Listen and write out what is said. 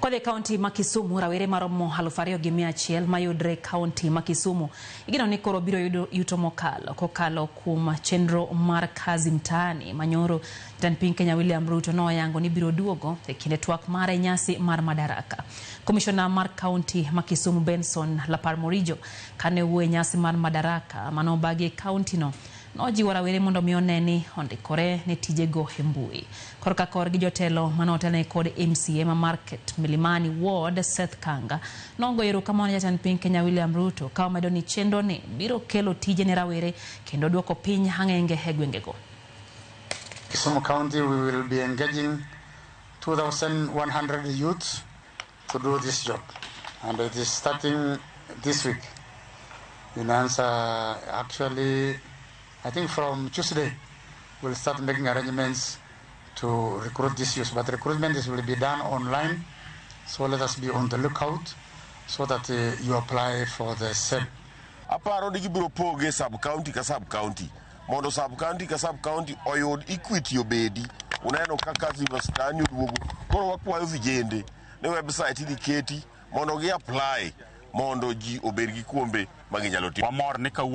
Kodhi e kaunti ma Kisumu, rawere maromo 2,100 mayudre e kaunti ma Kisumu igeno ni koro biro yudo yuto mokalo kokalo kuom chenro mar Kazi Mtaani manyoro jatend piny Kenya William Ruto noyango ni biro duogo e kinde twak mare nyasi mar Madaraka. Komishona mar kaunti ma Kisumu Benson Lapar Morijo kane owuoyo e nyasi mar Madaraka manobagi e kaunti no nojiwo rawere mondo mi one ni ondikore ne tijego e mbui. Korka korgi jotelo mane otelne kod MCA ma Market Milimani Ward Seth Kanga nogoyo erokamano ne jatend piny Kenya William Ruto ka omedo ni chenro ni biro kelo tije ne rawere kendo duoko piny ang'enge e gwengego. Kisumu County, we will be engaging 2,100 youths to do this job, and it is starting this week. In answer, actually, I think from Tuesday, we'll start making arrangements to recruit these youths. But recruitment is, will be done online, so let us be on the lookout so that you apply for the same. Aparo ni gibiro poge sub county ka sub county mondo sub county ka sub county oyud equity obedi. Uneno kaka Mtaani oduogo, koro wakwayo vijende ni website ni keti mondo gi apply mondo ji obed gi kuombe ma ginyalo timo. Wamor ni kawuono.